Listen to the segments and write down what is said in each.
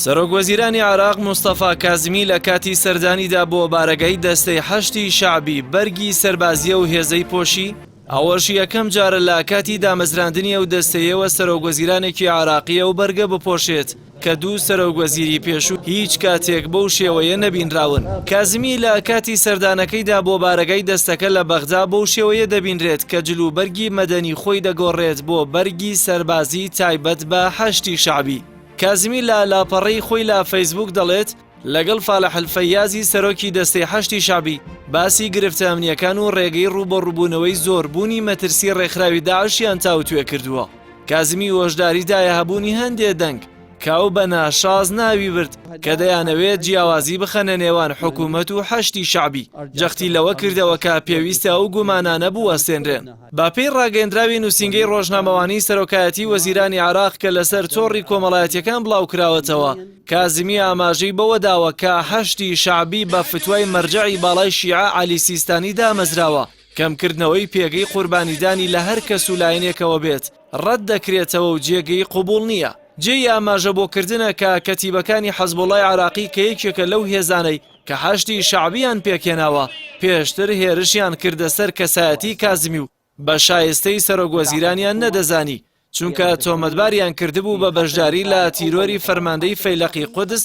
سەرۆکوەزیرانی عێراق مستەفا کازمی لە کاتی سەردانیدا بۆ بارەگای دەستەی حەشدی شەعبی بەرگی سەربازیی ئەو هێزەی پۆشی، ئەوەش یەکەم جارە لە کاتی دامەزراندنی ئەو دەستەیەوە سەرۆکوەزیرانێکی عێراقی ئەو بەرگە بپۆشێت کە دوو سەرۆکوەزیری پێشوو هیچ کاتێک بەو شێوەیە نەبینراون. کازمی لە کاتی سەردانەکەیدا بۆ بارەگای دەستەکە لە بەغدا بەو شێوەیە دەبینرێت کە جلوبەرگی مەدەنی خۆی دەگۆڕێت بۆ بەرگی سەربازی تایبەت بە حەشدی شەعبی. کازمی لە لاپەڕەی خۆی لە فەیسبووک دەڵێت، لەگەڵ فالح الفەیازی سەرۆکی دەستەی حەشدی شەعبی باسی گرفتە ئەمنییەکان و ڕێگەی ڕووبەڕووبوونەوەی زۆربوونی مەترسی ڕێکخراوی داعشیان تاوتوێ کردووە. کازمی هۆشداری دایە هەبوونی هەندێ دەنگ کە ئەو بە ناشاز ناوی برد کە دەیانەوێت جیاوازی بخەنە نێوان حکوومەت و حەشدی شەعبی، جەختی لەوە کردەوە کە پێویستە ئەو گومانانە بوەستێنرێن. بەپێی ڕاگەیەندراوی نووسینگەی ڕۆژنامەوانی سەرۆکایەتی وەزیرانی عێراق کە لەسەر تۆڕی کۆمەڵایەتیەکان بڵاوکراوەتەوە، کازمی ئاماژەی بەوەداوە کە حەشدی شەعبی بە فتوای مەرجەعی باڵای شیعە عەلی سیستانی دامەزراوە، کەمکردنەوەی پێگەی قوربانیدانی لە هەر کەس و لایەنێکەوە بێت ڕەت دەکرێتەوە و جێگەی قبوڵ نییە. جێی ئاماژە بۆ کردنە کە کەتیبەکانی حەزبوڵای عێراقی کە یەکێکە لەو هێزانەی کە حەشدی شەعبیان پێکهێناوە پێشتر هێرشیان کردە سەر کەسایەتی کازمی و بە شایستەی سەرۆک وەزیرانیان نەدەزانی چونکە تۆمەتباریان کردبوو بە بەشداری لە تیرۆری فەرماندەی فەیلەقی قودس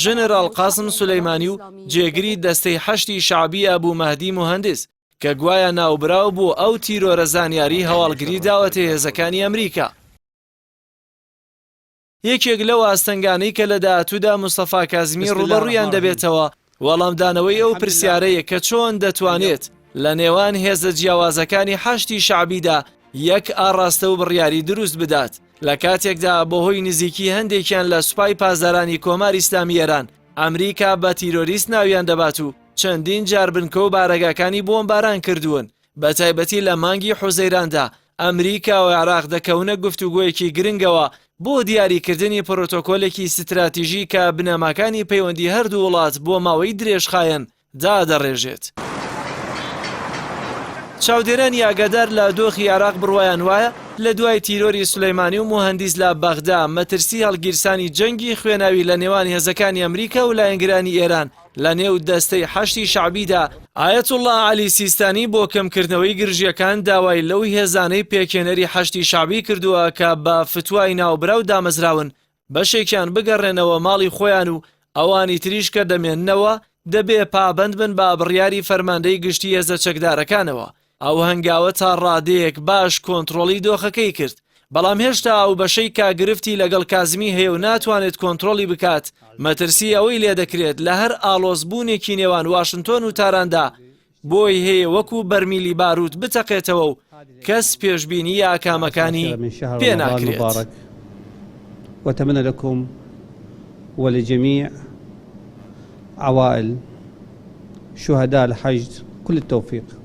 ژنەراڵ قاسم سولەیمانی و جێگری دەستەی حەشدی شەعبی ئەبو مەهدی موهەندیس کە گوایا ناوبراو بۆ ئەو تیرۆرە زانیاری هەواڵگری داوەتە هێزەکانی ئەمریکا. یەکێک لەو ئاستەنگانەی کە لە داهاتوودا مستەفا کازمی بسم الله ڕووبەڕوویان الرحمن الرحیم دەبێتەوە، وەڵامدانەوەی ئەو الحمد لله پرسیارەیە کە چۆن دەتوانێت لە نێوان هێزە جیاوازەکانی حەشدی شەعبیدا یەک ئاڕاستە و بڕیاری دروست بدات، لە کاتێکدا بەهۆی نزیکی هەندێکیان لە سوپای پاسدارانی کۆماری ئیسلامی ئێران، ئەمریکا بە تیرۆریست ناویان دەبات و چەندین جار بنکە و بارەگاکانی بۆمباران کردوون، بەتایبەتی لە مانگی حوزەیراندا ئەمریکا و عێراق دەکەونە گفتوگۆیەکی گرنگەوە بۆ دیاریکردنی پرۆتۆکۆلێکی ستراتیژی کە بنەماکانی پەیوەندی هەردوو وڵات بۆ ماوەی درێژخایەن دادەڕێژێت. چاودێرانی ئاگادار لە دۆخی عێراق بڕوایان وایە لە دوای تیرۆری سولەیمانی و موهەندیس لە بەغدا مەترسی هەڵگیرسانی جەنگی خوێناوی لە نێوان هێزەکانی ئەمریکا و لایەنگرانی ئێران لە نێو دەستەی حەشدی شەعبیدا، ئایەتوڵڵا عەلی سیستانی بۆ کەمکردنەوەی گرژییەکان داوای لەو هێزانەی پێکهێنەری حەشدی شەعبی کردووە کە بە فتوای ناوبراو دامەزراون بەشێکیان بگەڕێنەوە ماڵی خۆیان و ئەوانی تریش کە دەمێننەوە دەبێ پابەند بن بە بڕیاری فەرماندەی گشتی هێزە چەکدارەکانەوە. ئەو هەنگاوە تا ڕادەیەک باش کۆنتڕۆڵی دۆخەکەی کرد، بەڵام هێشتا ئەو بەشەی کە گرفتی لەگەڵ کازمی هەیە و ناتوانێت کۆنتڕۆڵی بکات، مەترسی ئەوەی لێدەکرێت لە هەر ئاڵۆزبوونێکی نێوان واشنتۆن و تاراندا بۆی هەیە وەکو بەرمیلی باروت بتەقێتەوە و کەس پێشبینی ئاکامەکانی پێ ناکرێت. واتمنى لكم ولجميع عوائل شهداء الحشد كل التوفيق.